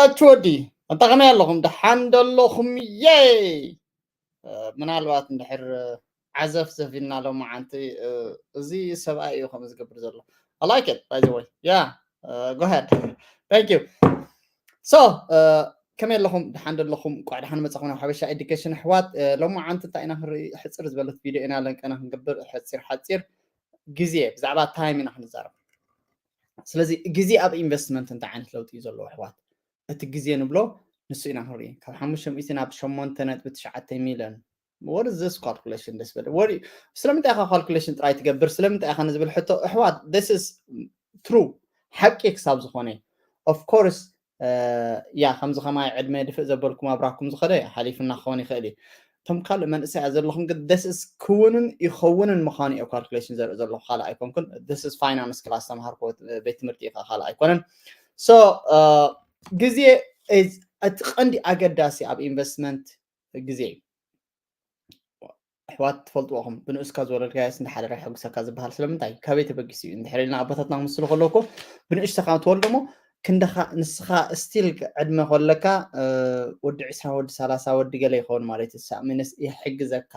ኣቹ ወዲ፣ እንታይ ከመይ ኣለኹም? ደሓን ዶ ኣለኹም? የይ! እ፣ ምናልባት እንድሕር፣ እ፣ ዓዘፍ ዘፊንና ሎማዓንቲ፣ እ፣ እዚ ሰብኣይ እዩ ከምኡ ዝገብር ዘሎ። I like it, by the way. Yeah, uh, go ahead. Thank you. So, uh, ከመይ ኣለኹም? ደሓን ዶ ኣለኹም? እንቋዕ ደሓን መጻኹም ናብ ሓበሻ ኤዱኬሽን ኣሕዋት። እ፣ ሎማዓንቲ እንታይ ኢና ክንርኢ? ሕጽር ዝበለት ቪድዮ ኢና ለንቀና ክንገብር፣ ሕጺር ሓጺር ግዜ፣ ብዛዕባ ታይም ኢና ክንዛረብ። ስለዚ ግዜ ኣብ ኢንቨስትመንት እንታይ ዓይነት ለውጢ እዩ ዘለዎ ኣሕዋት? እቲ ግዜ ንብሎ ንሱ ኢና ክንርኢ። ካብ ሓሙሽተ ሚእቲ ናብ ሸሞንተ ነጥቢ ትሽዓተ ሚልዮን። What is this calculation? ደስ በለ። What do you-፣ ስለምንታይ ኢኻ ካልኩሌሽን ጥራይ ትገብር? ስለምንታይ ኢኻ ንዝብል ሕቶ ኣሕዋት፣ this is true፣ ሓቂ ክሳብ ዝኾነ። Of course፣ እ፣ ያ፣ ከምዚ ከማይ ዕድመ ድፍእ ዘበልኩም ኣብራኩም ዝኸደ ሓሊፍና ክኸውን ይኽእል እዩ። እቶም ካልእ መንእሰያት ዘለኹም ግን this is ክውንን ይኸውንን ምዃኑ እዩ ካልኩሌሽን ዘርኢ ዘለኹ፣ ካልእ ኣይኮንኩን። This is ፋይናንስ ክላስ ተምሃርኩ ቤት ትምህርቲ ኢኻ፣ ካልእ ኣይኮነን። So፣ እ፣ ግዜ is እቲ ቀንዲ ኣገዳሲ ኣብ ኢንቨስትመንት ግዜ እዩ። ኣሕዋት ትፈልጥዎ ኢኹም፣ ብንኡስካ ዝወለድካዮስ እንዳ ሓደረ ይሐጉሰካ ዝበሃል ስለምንታይ? ካበይ ተበጊሱ እዩ? እንድሕር ኢልና ኣቦታትና ክምስሉ ከለዉ እኮ ብንእሽተኻ ትወልዶ እሞ ክንደኻ ንስኻ ስቲል ዕድመ ከለካ፣ እ፣ ወዲ ዕስራ፣ ወዲ ሰላሳ፣ ወዲ ገለ ይኸውን ማለት እዩ። ሳእሚንስ ይሕግዘካ፣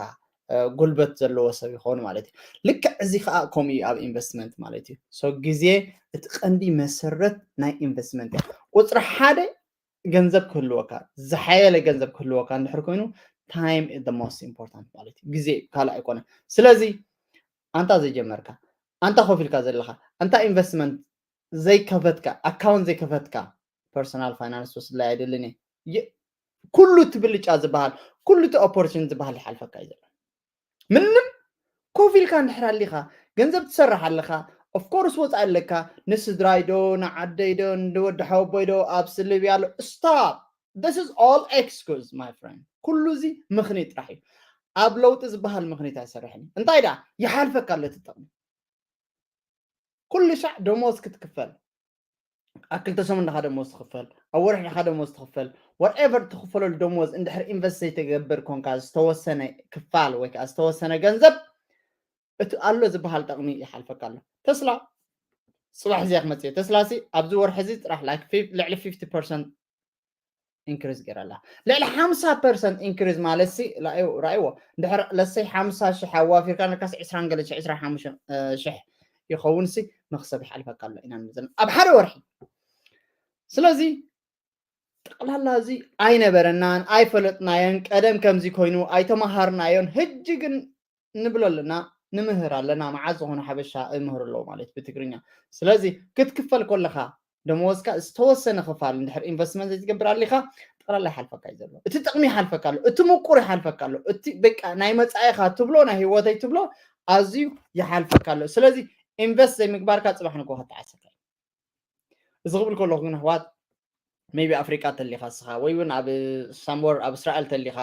እ፣ ጉልበት ዘለዎ ሰብ ይኸውን ማለት እዩ። ልክዕ እዚ ኸኣ ከምኡ እዩ ኣብ ኢንቨስትመንት ማለት እዩ። So ግዜ እቲ ቀንዲ መሰረት ናይ ኢንቨስትመንት እዩ። ቁጽሪ ሓደ ገንዘብ ክህልወካ፣ ዝሓየለ ገንዘብ ክህልወካ እንድሕር ኮይኑ፣ time is the most important ማለት እዩ። ግዜ ካልእ ኣይኮነን። ስለዚ ኣንታ ዘይጀመርካ፣ ኣንታ ኮፍ ኢልካ ዘለኻ፣ ኣንታ ኢንቨስትመንት ዘይከፈትካ፣ ኣካውንት ዘይከፈትካ፣ ፐርሰናል ፋይናንስ ወስድላይ ኣይደልን እየ። የ-፣ ኩሉ እቲ ብልጫ ዝበሃል፣ ኩሉ እቲ ኦፖርቹኒቲ ዝበሃል ይሓልፈካ እዩ ዘሎ። ምንም ኮፍ ኢልካ እንድሕር ኣሊኻ፣ ገንዘብ ትሰርሕ ኣለኻ፣ ኦፍኮርስ ወፃኢ ኣለካ፣ ንስድራይ ዶ፣ ንዓደይ ዶ፣ ንወዲ ሓወቦይ ዶ፣ ኣብ ስልብያ ኣሎ። ስታፕ። This is all excuse, my friend. ኩሉ እዚ ምኽኒ ጥራሕ እዩ። ኣብ ለውጢ ዝበሃል ምኽኒት ኣይሰርሕን እዩ። እንታይ ደኣ? ይሓልፈካ ኣሎ እቲ ጥቕሚ። ኩሉ ሻዕ ደሞዝ ክትክፈል፣ ኣብ ክልተ ሰሙን ዳኻ ደሞዝ ትኽፈል፣ ኣብ ወርሒ ዳኻ ደሞዝ ትኽፈል፣ whatever ትኽፈለሉ ደሞዝ እንድሕር ኢንቨስት ዘይተገብር ኮንካ፣ ዝተወሰነ ክፋል ወይ ከዓ ዝተወሰነ ገንዘብ፣ እቲ ኣሎ ዝበሃል ጠቕሚ ይሓልፈካ ኣሎ። ተስላ ጽባሕ እዚኣ ክመጽእ እየ። ተስላ ሲ ኣብዚ ወርሒ እዚ ጥራሕ፣ like፣ ፊፍ-፣ ልዕሊ ፊፍቲ ፐርሰንት ኢንክሪዝ ገይራ ኣላ። ልዕሊ ሓምሳ ፐርሰንት ኢንክሪዝ ማለት ሲ፣ ላዩ-፣ ራእይዎ። እንድሕር ለሰይ ሓምሳ ሽሕ ኣዋፊርካ ነካስ ዕስራን ገለ ሽሕ፣ ዕስራን ሓሙሽተን ሽሕ ይኸውን ሲ፣ መኽሰብ ይሓልፈካ ኣሎ ኢና ንብል ዘለና ኣብ ሓደ ወርሒ። ስለዚ ጠቕላላ እዚ ኣይነበረናን፣ ኣይፈለጥናዮን፣ ቀደም ከምዚ ኮይኑ ኣይተማሃርናዮን፣ ሕጂ ግን ንብሎ ኣለና፣ ንምህር ኣለና። መዓዝ ዝኾነ ሓበሻ እምህር ኣለዎ ማለት ብትግርኛ። ስለዚ ክትክፈል ከለኻ ደመወዝካ ዝተወሰነ ክፋል እንድሕር ኢንቨስትመንት ዘይትገብር ኣሊኻ፣ ጠቕላላ ይሓልፈካ እዩ ዘሎ። እቲ ጥቕሚ ይሓልፈካ ኣሎ፣ እቲ ምቁር ይሓልፈካ ኣሎ፣ እቲ በቃ ናይ መጻኢኻ ትብሎ፣ ናይ ህይወተይ ትብሎ ኣዝዩ ይሓልፈካ ኣሎ። ስለዚ ኢንቨስት ዘይምግባርካ ጽባሕ ንግሆ ከተዓሰካ እዩ። እዚ ክብል ከለኹ ግን ኣሕዋት፣ ሜቢ ኣፍሪቃ ተሊኻ እስኻ ወይ እውን ኣብ ሳምወር ኣብ እስራኤል ተሊኻ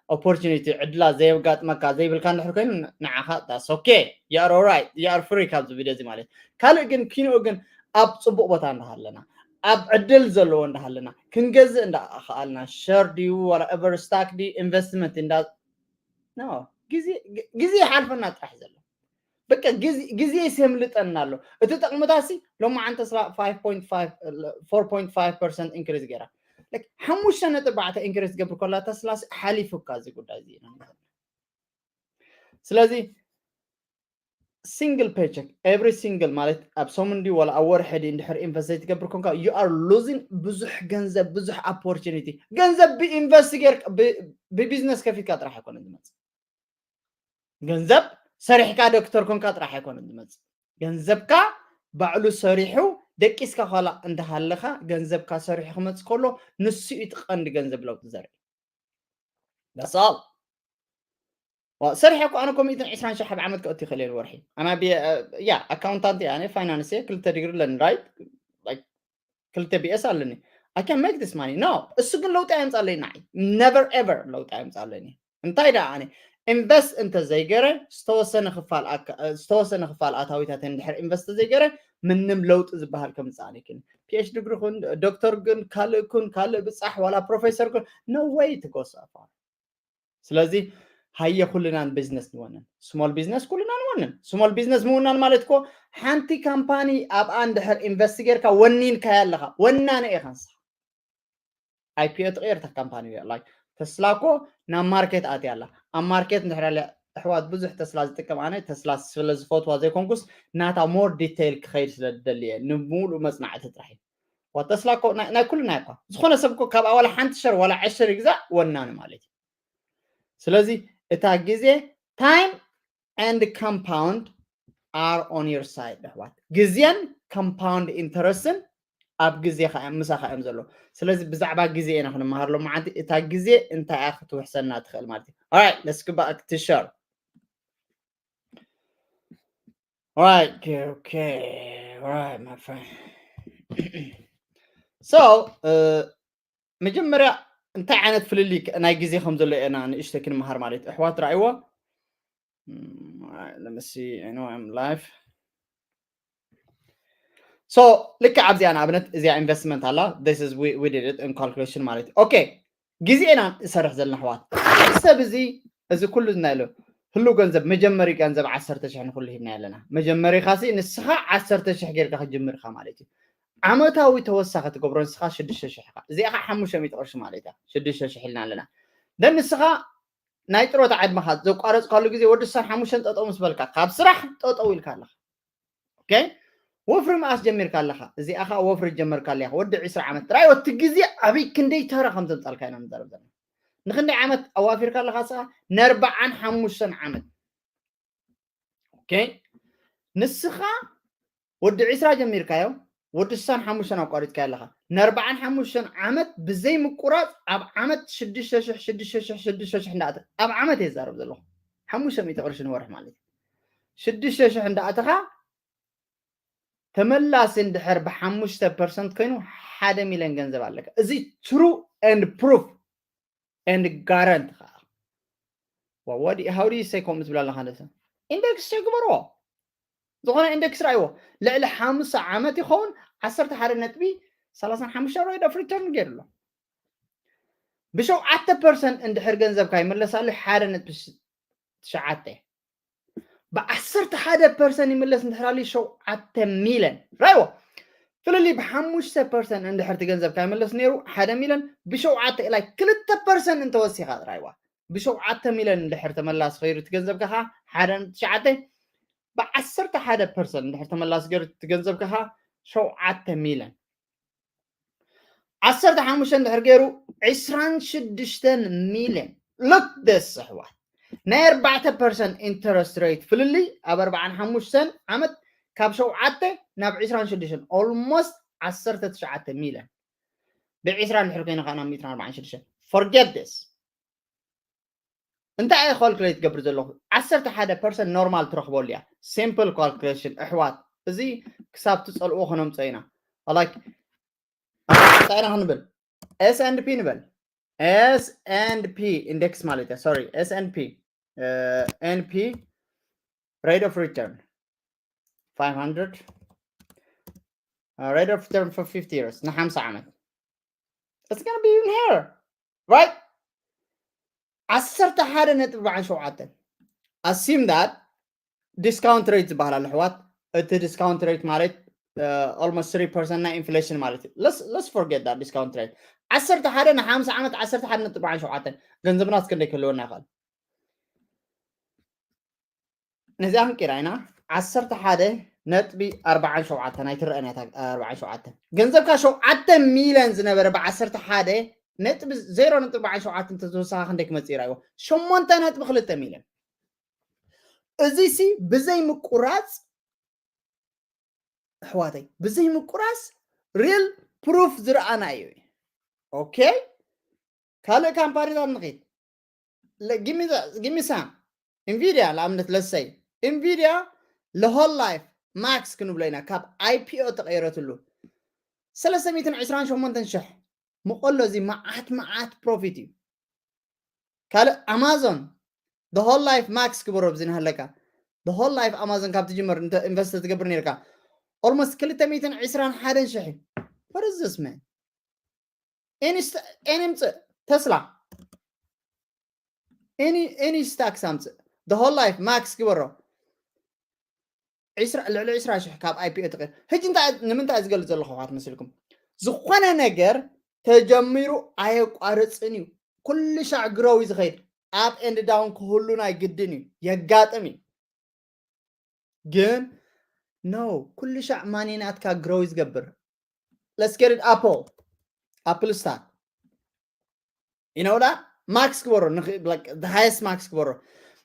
ኦፖርቹኒቲ ዕድላት ዘየጋጥመካ ዘይብልካ እንድሕር ኮይኑ ንዓኻ that's okay, you are alright, you are free ካብዚ ቪድዮ እዚ ማለት። ካልእ ግን ኪንኡ ግን ኣብ ጽቡቕ ቦታ እንዳሃለና፣ ኣብ ዕድል ዘለዎ እንዳሃለና፣ ክንገዝእ እንዳኸኣልና፣ ሸር ድዩ ዋላ ኤቨር ስታክ ድዩ ኢንቨስትመንት እንዳ፣ ኖ፣ ግዜ፣ ግዜ ይሓልፈና ጥራሕ ዘሎ። በቃ ግዜ፣ ግዜ የምልጠና ኣሎ። እቲ ጥቕምታሲ ሎማዓንቲ ተስላ ፋይቭ ፖይንት ፋይቭ፣ ፎር ፖይንት ፋይቭ ፐርሰንት ኢንክሪዝ ገይራ። ላይክ፣ ሓሙሽተ ነጥቢ ኣርባዕተ ኢንክሪዝ ገብር ከላ ተስላሲ ሓሊፉካ እዚ ጉዳይ እዚ ኢና ንብል። ስለዚ ሲንግል ፔቸክ ኤቭሪ ሲንግል ማለት ኣብ ሰሙን ድዩ ዋላ ኣብ ወርሒ ድዩ እንድሕር ኢንቨስት ዘይትገብር ኮንካ you are losing ብዙሕ ገንዘብ፣ ብዙሕ ኦፖርቹኒቲ። ገንዘብ ብኢንቨስት ጌር ብ-፣ ብቢዝነስ ከፊትካ ጥራሕ ኣይኮነን ዝመጽእ። ገንዘብ ሰሪሕካ ዶክተር ኮንካ ጥራሕ ኣይኮነን ዝመጽእ። ገንዘብካ ባዕሉ ሰሪሑ ደቂስካ ኳላ እንዳሃለኻ ገንዘብካ ሰሪሑ ክመጽእ ከሎ ንሱ እዩ እቲ ቀንዲ ገንዘብ ለውጢ ዘርኢ። That's all። ዋ፣ ሰሪሐ እኮ ኣነ እኮ ሚእትን ዕስራን ሺሕ ኣብ ዓመት ከእቱ ይኽእል እየ ንወርሒ። ኣና ቢ-፣ ያ፣ ኣካውንታንት እየ ኣነ፣ ፋይናንስ እየ፣ ክልተ ዲግሪ ኣለኒ፣ ራይት? ላይክ፣ ክልተ ቢ ኤስ ኣለኒ። I can make this money። No፣ እሱ ግን ለውጢ ኣየምጻለይ ንዓይ። Never ever ለውጢ ኣየምጻለኒ። እንታይ ደኣ ኣነ ኢንቨስት እንተ ዘይገረ፣ ዝተወሰነ ክፋል ኣካ-፣ ዝተወሰነ ክፋል ኣታዊታት እንድሕር ኢንቨስት ዘይገረ፣ ምንም ለውጢ ዝበሃል ከምጽእ ኣይክእልን። ፒ ኤች ዲ ዲግሪ ኩን፣ ዶክተር ግን፣ ካልእ ኩን፣ ካልእ ብጻሕ፣ ዋላ ፕሮፌሰር ኩን፣ no way to go so far። ስለዚ ሃየ ኩልና ቢዝነስ ንወንን። ስሞል ቢዝነስ ኩልና ንወንን። ስሞል ቢዝነስ ምውናን ማለት እኮ ሓንቲ ካምፓኒ ኣብኣ እንድሕር ኢንቨስት ጌርካ ወኒንካያ ኣለኻ። ወናኒ ኢኻ ንስኻ። IPO ትቕየር እታ ካምፓኒ እያ። Like ተስላ እኮ ናብ ማርኬት ኣትያ ኣላ። ኣብ ማርኬት እንድሕር ኣልያ ኣሕዋት ብዙሕ ተስላ ዝጥቀም ኣነ ተስላ ስለ ዝፈትዋ ዘይኮንኩስ ናታ more detail ክኸይድ ስለ ዝደሊ እየ ንምሉእ መጽናዕቲ ጥራሕ እዩ። ዋ ተስላ እኮ ናይ ናይ ኩልና እኳ ዝኾነ ሰብ እኮ ካብ ኣዋላ ሓንቲ ሸር ዋላ ዕሽር ይግዛእ ወናኒ ማለት እዩ። ስለዚ እታ ግዜ time and compound are on your side ኣሕዋት። ግዜን compound interest ን ኣብ ግዜኻ እዮም ምሳኻ እዮም ዘለዉ። ስለዚ ብዛዕባ ግዜ ኢና ክንመሃር ሎመዓንቲ። እታ ግዜ እንታይ እያ ክትውሕሰና ትኽእል ማለት እዩ። Alright, let's go back to share. Alright, okay, okay. Alright, my friend. So, uh, መጀመርያ እንታይ ዓይነት ፍልልይ ናይ ግዜ ከም ዘሎ ኢና ንእሽተይ ክንመሃር ማለት እዩ። ኣሕዋት ረኣይዎ። Mm, alright, let me see. I know I'm live. So ልክዕ ኣብዚኣ ንኣብነት እዚኣ ኢንቨስትመንት ኣላ። This is we, we did it in calculation ማለት እዩ። ኦኬ ግዜና እሰርሕ ዘለና ኣሕዋት ሰብ እዚ እዚ ኩሉ ዝናይሎ ህሉ ገንዘብ መጀመሪ ገንዘብ ዓሰርተ ሽሕ ንኩሉ ሂብና ኣለና። መጀመሪኻሲ ንስኻ ዓሰርተ ሽሕ ጌርካ ክጅምር ኢኻ ማለት እዩ። ዓመታዊ ተወሳኺ ትገብሮ ንስኻ ሽዱሽተ ሽሕ ኢኻ። እዚኣ ኸዓ ሓሙሽተ ሚእቲ ቅርሺ ማለት እያ። ሽዱሽተ ሽሕ ኢልና ኣለና። ደን ንስኻ ናይ ጥሮታ ዕድመኻ ዘቋረፅካሉ ግዜ ወዲ ስሳን ሓሙሽተን ጠጠው ምስ በልካ ካብ ስራሕ ጠጠው ኢልካ ኣለኻ። ኦኬ ወፍሪ መኣስ ጀሚርካ ኣለኻ? እዚኣ ኸዓ ወፍሪ ጀመርካ ኣለኻ ወዲ ዕስራ ዓመት ጥራይ። ወቲ ግዜ ኣበይ ክንደይ ተራ ከም ዘምፃልካ ኢና ንዛረብ ዘለና። ንክንደይ ዓመት ኣዋፊርካ ኣለኻ? ስኻ ንኣርባዓን ሓሙሽተን ዓመት። ኦኬ ንስኻ ወዲ ዕስራ ጀሚርካዮ ወዲ ስሳን ሓሙሽተን ኣቋሪፅካዮ ኣለኻ። ንኣርባዓን ሓሙሽተን ዓመት ብዘይ ምቁራፅ ኣብ ዓመት ሽዱሽተ ሽሕ ሽዱሽተ ሽሕ ሽዱሽተ ሽሕ እንዳኣተ ኣብ ዓመት እየ ዝዛረብ ዘለኹ። ሓሙሽተ ሚእቲ ቅርሺ ንወርሒ ማለት እዩ። ሽዱሽተ ሽሕ እንዳኣተኻ ተመላሲ እንድሕር ብሓሙሽተ ፐርሰንት ኮይኑ ሓደ ሚልዮን ገንዘብ ኣለካ። እዚ true and proof and guarantee ከዓ how do you say ከምኡ ትብል ኣለኻ? ደሰ ኢንደክስ ቸክ ግበርዎ። ዝኾነ ኢንደክስ ረኣይዎ ልዕሊ ሓምሳ ዓመት ይኸውን ዓሰርተ ሓደ ነጥቢ ሰላሳን ሓሙሽተ rate of return ገይሩ ኣሎ። ብሸውዓተ ፐርሰንት እንድሕር ገንዘብካ ይመለሳሉ ሓደ ነጥቢ ትሽዓተ ብዓሰርተ ሓደ ፐርሰንት ይመለስ እንድሕር ኣልዩ ሸውዓተ ሚልዮን ረኣይዎ። ፍልልይ ብሓሙሽተ ፐርሰንት እንድሕር እቲ ገንዘብካ ይመለስ ነይሩ ሓደ ሚልዮን ብሸውዓተ ኢላይ ክልተ ፐርሰንት እንተወሲኻ ጥራይዋ ብሸውዓተ ሚልዮን እንድሕር ተመላሲ ከይሩ እቲ ገንዘብካ ከዓ ሓደ ነጥቢ ትሽዓተ ብዓሰርተ ሓደ ፐርሰንት እንድሕር ተመላሲ ገይሩ እቲ ገንዘብካ ከዓ ሸውዓተ ሚልዮን ዓሰርተ ሓሙሽተ እንድሕር ገይሩ ዕስራን ሽዱሽተን ሚልዮን። Look this ኣሕዋት ናይ ኣርባዕተ ፐርሰንት interest rate ፍልልይ ኣብ ኣርባዓን ሓሙሽተን ዓመት ካብ ሸውዓተ ናብ ዕስራን ሽዱሽተን almost ዓሰርተ ትሽዓተ ሚልዮን። ብዕስራ እንድሕር ኮይነ ከዓ ናብ ሚእትን ኣርባዓን ሽዱሽተን forget this። እንታይ እየ calculate ገብር ዘለኹ? ዓሰርተ ሓደ ፐርሰንት ኖርማል ትረኽበሉ እያ። Simple calculation ኣሕዋት። እዚ ክሳብ ትፀልዎ ከነምፀ ኢና። Like እንታይ ኢና ክንብል? S and P ንበል። S and P index ማለት እያ። Sorry, S and P uh, N P rate of return five hundred uh, rate of return for fifty years ንሓምሳ ዓመት። It's gonna be even higher, right? ዓሰርተ ሓደ ነጥቢ ኣርባዓን ሸውዓተን። Assume that discount rate ዝበሃል ኣሎ ኣሕዋት። እቲ discount rate ማለት uh, almost three percent ናይ ኢንፍሌሽን ማለት እዩ። Let's, let's forget that discount rate። ዓሰርተ ሓደ ንሓምሳ ዓመት ዓሰርተ ሓደ ነጥቢ ኣርባዓን ሸውዓተን ገንዘብና እስከ ክንደይ ክህልወና ይኽእል? ነዚኣ ክንቂራ ኢና። ዓሰርተ ሓደ ነጥቢ ኣርባዓን ሸውዓተን ኣይትረአን እያ። ኣርባዓን ሸውዓተን ገንዘብካ ሸውዓተ ሚልዮን ዝነበረ ብዓሰርተ ሓደ ነጥቢ ዜሮ ነጥቢ ኣርባዓን ሸውዓተን ተዝወሰኻ ክንደይ ክመፅእ ይረኣይዎ? ሸሞንተ ነጥቢ ክልተ ሚልዮን። እዚ ሲ ብዘይ ምቁራፅ ኣሕዋተይ ብዘይ ምቁራፅ real proof ዝረኣናዮ እዩ። ኦኬ ካልእ ካምፓኒታት ንኺድ። Give me some ኢንቪድያ ንኣብነት ለሰይ ኢንቪድያ ለሆል ላይፍ ማክስ ክንብሎ ኢና ካብ IPO ተቐይረትሉ ሰለስተ ሚእትን ዕስራን ሸሞንተን ሽሕ ምቆሎ እዚ መዓት መዓት ፕሮፊት እዩ። ካልእ ኣማዞን the whole life ማክስ ግበሮ ብዚ ናሃለካ the whole life ኣማዞን ካብ ትጅምር ኢንቨስት ትገብር ነርካ almost ክልተ ሚእትን ዕስራን ሓደን ሽሕ እዩ። What is this man? ኤኒ ምፅእ ተስላ ኤኒ ስታክስ ኣምፅእ the whole life ማክስ ግበሮ ልዕሊ ዕስራ ሽሕ ካብ IPO ትቕር። ሕጂ ንምንታይ ዝገልፅ ዘለኹ ኳት መስልኩም? ዝኾነ ነገር ተጀሚሩ ኣየቋርፅን እዩ። ኩሉ ሻዕ grow እዩ ዝኸይድ። Up and down ክህሉ ናይ ግድን እዩ፣ የጋጥም እዩ። ግን no፣ ኩሉ ሻዕ ማኒ ናትካ grow እዩ ዝገብር። Let's get it apple apple stock you know that max ግበሮ፣ the highest max ግበሮ፣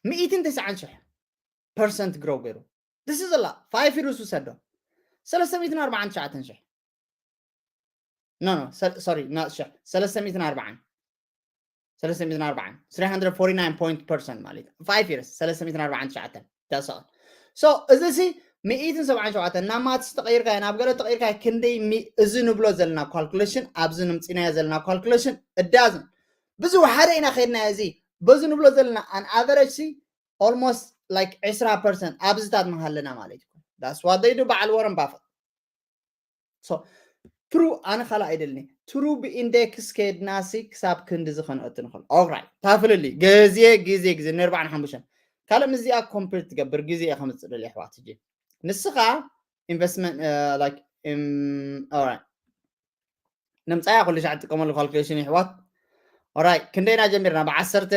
ሚእትን ተስዓን ሽሕ percent grow ገይሩ። This is a lot። Five years ውሰዶ፣ ሰለስተ ሚእትን ኣርባዓን ትሽዓተን ሽሕ no no sorry not ሽሕ፣ ሰለስተ ሚእትን ኣርባዓን ሰለስተ ሚእትን ኣርባዓን three hundred forty nine point percent ማለት እዩ። Five years ሰለስተ ሚእትን ኣርባዓን ትሽዓተን that's all። So እዚ ሲ ሚእትን ሰብዓን ሸውዓተን ናብ maths ተቐይርካ ናብ ገለ ተቐይርካ ክንደይ እዚ ንብሎ ዘለና calculation ኣብዚ ንምፅናዮ ዘለና calculation እዳዝን ብዙ ሓደ ኢና ከድና እዚ በዚ ንብሎ ዘለና an average ሲ almost like ዕስራ percent ኣብዝታት ምሃለና ማለት እዩ። That's what they do በዓል Warren Buffett። So true ኣነ ካልእ ኣይደልኒ። True ብኢንዴክስ ከድናሲ ክሳብ ክንድዚ ከንእቱ ንኽእል። Alright ታፍልሊ ግዜ ግዜ ግዜ ነርባዕን ሓሙሽተን ካልእ ምስዚኣ compare ትገብር ግዜ እየ ከምፅእ ደልየ ኣሕዋት። ሕጂ ንስኻ investment like alright ንምፃያ ኩሉ ሻዕ ትጥቀመሉ calculation ይሕዋት። Alright ክንደይና ጀሚርና? ብዓሰርተ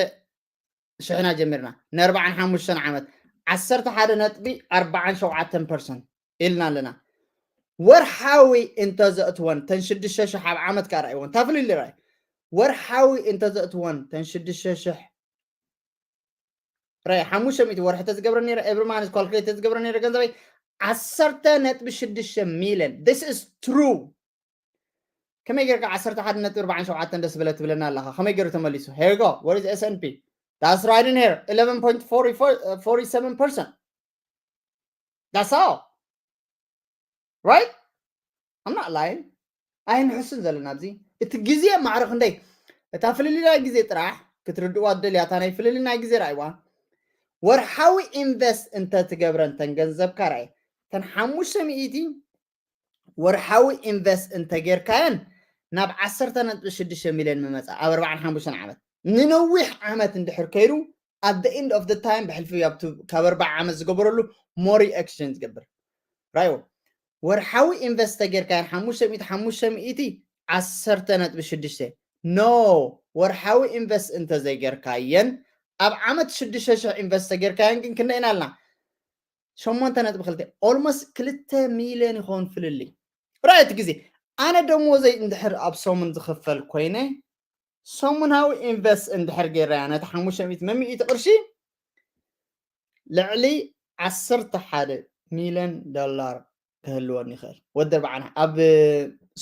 ሽሕና ጀሚርና ንኣርባዓን ሓሙሽተን ዓመት ዓሰርተ ሓደ ነጥቢ ኣርባዓን ሸውዓተን percent ኢልና ኣለና። ወርሓዊ እንተዘእትወን ተን ሽዱሽተ ሽሕ ኣብ ዓመት ከኣ ረኣይወን ታፍልሊ ራይ ወርሓዊ እንተዘእትወን ተን ሽዱሽተ ሽሕ ራይ ሓሙሽተ ሚእቲ ወርሒ ተዝገብረ ነይረ every month calculate ተዝገብረ ነይረ ገንዘበይ ዓሰርተ ነጥቢ ሽዱሽተ ሚልዮን። This is true። ከመይ ጌርካ ዓሰርተ ሓደ ነጥቢ ኣርባዓን ሸውዓተን ደስ በለ ትብለና ኣለኻ? ከመይ ገይሩ ተመሊሱ? Here you go. Where is S and P? That's right in here. Eleven point four four seven percent. That's all. Right? I'm not lying. ኣይንሕስን ዘለና ኣብዚ እቲ ግዜ ማዕረ ክንደይ እታ ፍልልይ ናይ ግዜ ጥራሕ ክትርድዋ ደልያ እታ ናይ ፍልልይ ናይ ግዜ ራእይዋ ወርሓዊ ኢንቨስት እንተትገብረን ተን ገንዘብካ ራእይ ተን ሓሙሽተ ሚእቲ ወርሓዊ ኢንቨስት እንተጌርካየን ናብ ዓሰርተ ነጥቢ ሽዱሽተ ሚልዮን ምመፃ ኣብ ኣርባዓን ሓሙሽተን ዓመት ንነዊሕ ዓመት እንድሕር ከይዱ at the end of the time ብሕልፊ ካብ ኣርባዓ ዓመት ዝገበረሉ more exchange ዝገብር ራዮ ወርሓዊ ኢንቨስት ተጌርካየን ሓሙሽተ ሚእቲ ሓሙሽተ ሚእቲ ዓሰርተ ነጥቢ ሽዱሽተ no ወርሓዊ ኢንቨስት እንተዘይጌርካየን ኣብ ዓመት ሽዱሽተ ሽሕ ኢንቨስት ተጌርካየን ግን ክንደይ ኢና ኣልና ሸሞንተ ነጥቢ ክልተ almost ክልተ ሚልዮን ይኸውን ፍልልይ። ራእቲ ግዜ ኣነ ደሞዘይ እንድሕር ኣብ ሰሙን ዝኽፈል ኮይነ ሰሙናዊ ኢንቨስት እንድሕር ገይረያ ነቲ ሓሙሽተ ሚእቲ መሚእቲ ቅርሺ ልዕሊ ዓሰርተ ሓደ ሚልዮን ዶላር ክህልወኒ ይኽእል ወዲ ኣርባዓና ኣብ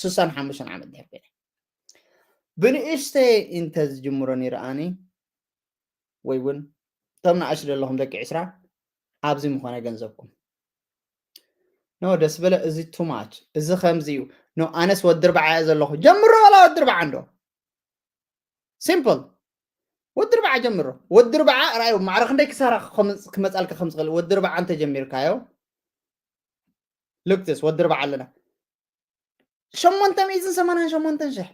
ስሳን ሓሙሽተን ዓመት ድሕር ኮይነ ብንእሽተይ እንተ ዝጅምሮ ነይረ ኣነ ወይ እውን እቶም ንኣሽ ዘለኹም ደቂ ዕስራ ኣብዚ ምኾነ ገንዘብኩም ኖ ደስ በለ እዚ ቱማች እዚ ከምዚ እዩ ኖ ኣነስ ወዲ ርባዓ እየ ዘለኹ ጀምሮ ዋላ ወዲ ርባዓ እንዶ ሲምፕል ወዲ ርባዓ ጀምሮ ወዲ ርባዓ ራዩ ማዕረ ክንደይ ክሳራ ክመፃልካ ከም ዝኽእል ወዲ ርባዓ እንተጀሚርካዮ ልክትስ ወዲ ርባዓ ኣለና ሸሞንተ ሚእትን ሰማንያን ሸሞንተን ሽሕ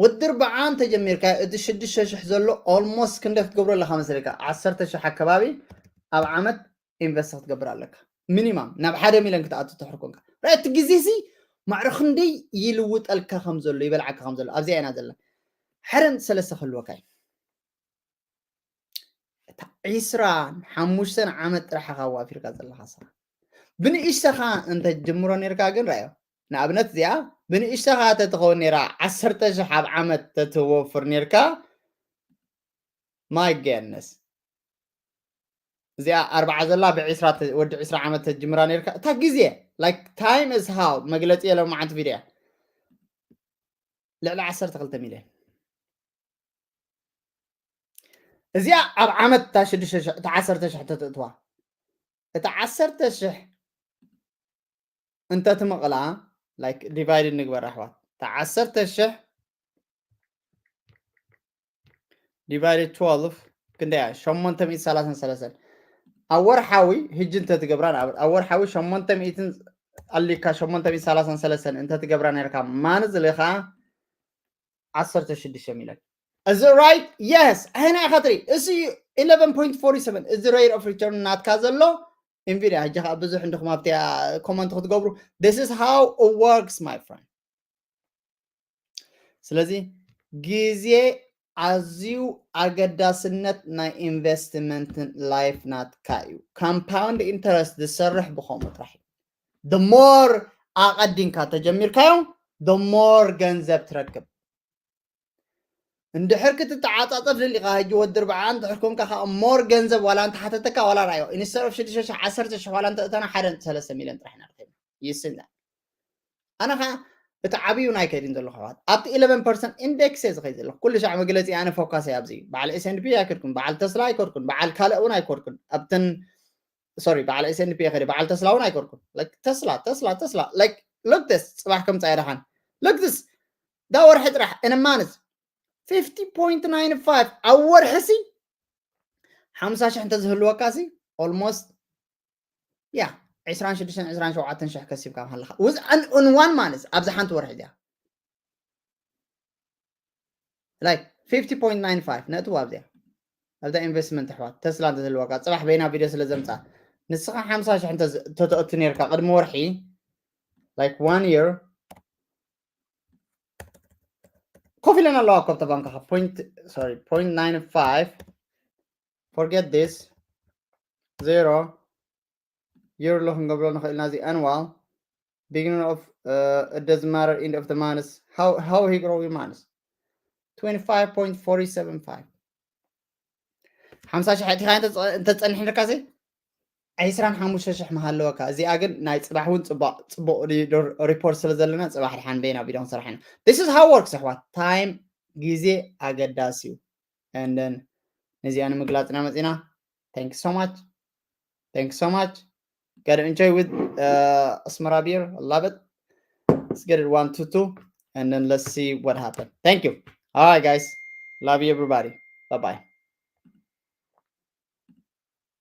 ወዲ ርባዓ እንተጀሚርካ እቲ ሽዱሽተ ሽሕ ዘሎ ኦልሞስት ክንደ ክትገብሮ ኣለካ መስለካ ዓሰርተ ሽሕ ኣከባቢ ኣብ ዓመት ኢንቨስት ክትገብር ኣለካ ሚኒማም ናብ ሓደ ሚልዮን ክትኣቱ ትሕር ኮንካ እቲ ግዜ ሲ ማዕረ ክንደይ ይልውጠልካ ከም ዘሎ ይበልዓካ ከም ዘሎ ኣብዚኣ ኢና ዘለና ሕረን ሰለስተ ክህልወካ እዩ እታ ዒስራን ሓሙሽተን ዓመት ጥራሕ ኢኻ ኣዋፊርካ ዘለኻ ስራሕ ብንእሽተኻ እንተ ጅምሮ ነርካ ግን ራዮ ንኣብነት እዚኣ ብንእሽተኻ ተትኸውን ነራ ዓሰርተ ሽሕ ኣብ ዓመት ተትወፍር ነርካ my goodness እዚኣ ኣርባዓ ዘላ ብዕስራ ወዲ ዕስራ ዓመት ተጅምራ ነርካ እታ ግዜ like time is how መግለፂ የለ መዓንቲ ቪድዮ ልዕሊ ዓሰርተ ክልተ ሚልዮን እዚኣ ኣብ ዓመት እታ ሽዱሽተ ሽሕ እታ ዓሰርተ ሽሕ ተትእትዋ እታ ዓሰርተ ሽሕ እንተትምቕላ like ዲቫይድ ንግበር ኣሕዋት እታ ዓሰርተ ሽሕ ዲቫይድ ትወልቭ ክንደያ ሸሞንተ ሚእቲ ሰላሳን ሰለስተን ኣብ ወርሓዊ ህጂ እንተትገብራ ኣብ ወርሓዊ ሸሞንተ ሚእትን ኣሊካ ሸሞንተ ሚእቲ ሰላሳን ሰለስተን እንተትገብራ ነርካ ማንዝሊ ከዓ ዓሰርተ ሽዱሽተ ሚልዮን እዚ right yes ኣይና ኢኻ ትርኢ እዚ eleven point forty seven እዚ rate of return ናትካ ዘሎ ኢንቪድያ ሕጂ ከዓ ብዙሕ እንድኹም ኣብቲያ ኮመንት ክትገብሩ this is how it works my friend ስለዚ ግዜ ኣዝዩ ኣገዳስነት ናይ ኢንቨስትመንትን ላይፍ ናትካ እዩ። Compound interest ዝሰርሕ ብኸምኡ ጥራሕ እዩ። The more ኣቐዲምካ ተጀሚርካዮ፣ the more ገንዘብ ትረክብ። እንድሕር ክትተዓጻጸፍ ደሊኻ ሕጂ ወዲ ርብዓ እንድሕር ኮንካ ከዓ more ገንዘብ ዋላ እንተሓተተካ ዋላ ራዮ instead of ሽዱሽተ ሽሕ ዓሰርተ ሽሕ ዋላ እንተእተና ሓደ ነጥቢ ሰለስተ ሚልዮን ጥራሕ ኢና ረኺብና። ይስና ኣነ ኸዓ እቲ ዓብዩ ናይ ከይድን ዘለኹ ኣሕዋት ኣብቲ eleven percent index እየ ዝኸይድ ዘለኹ። ኩሉ ሻዕ መግለጺ ኣነ ፎካስ እየ ኣብዚ። በዓል S and P ኣይከድኩን፣ በዓል ተስላ ኣይከድኩን፣ በዓል ካልእ እውን ኣይከድኩን። ኣብተን sorry በዓል S and P እየ ከይደ፣ በዓል ተስላ እውን ኣይከድኩን። Like ተስላ ተስላ ተስላ like look this ጽባሕ ከምጻ ይደሓን look this ዳ ወርሒ ጥራሕ in a month fifty point nine five ኣብ ወርሒ ሲ ሓምሳ ሽሕ እንተዝህልወካ ሲ almost ያ ዕስራን ሽዱሽተን ዕስራን ሸውዓተን ሽሕ ከሲብካ ምሃለኻ in one month ኣብዚ ሓንቲ ወርሒ እዚኣ like fifty point nine five ነጥቡ ኣብዚኣ ኣብዛ ኢንቨስትመንት ኣሕዋት ተስላ እንተዝህልወካ ጽባሕ በይና ቪድዮ ስለ ዘምጻ ንስኻ ሓምሳ ሽሕ እንተተእቱ ነርካ ቅድሚ ወርሒ like one year ኮፍ ኢለን ኣለዋ ኮብተ ባንካኻ point sorry point nine five forget this zero yearly ክንገብሮ ንኽእል ኢና እዚ annual beginning of uh, it doesn't matter end of the month how how he grow your month twenty five point four seven five ሓምሳ ሽሕ ኣእቲኻ እንተፀንሕ ንርካሲ ዕስራን ሓሙሽተ ሽሕ መሃለወካ እዚኣ ግን ናይ ፅባሕ እውን ፅቡቅ ፅቡቅ ሪፖርት ስለ ዘለና ፅባሕ ድሓን በይና ቪድዮ ክንሰርሕ ኢና this is how works ኣሕዋት time ግዜ ኣገዳሲ እዩ and then ነዚኣ ንምግላፅ ኢና መፂና thank you so much thank you so much gotta enjoy with uh, Asmara beer I love it let's get it one two two and then let's see what happened thank you all right guys love you everybody bye bye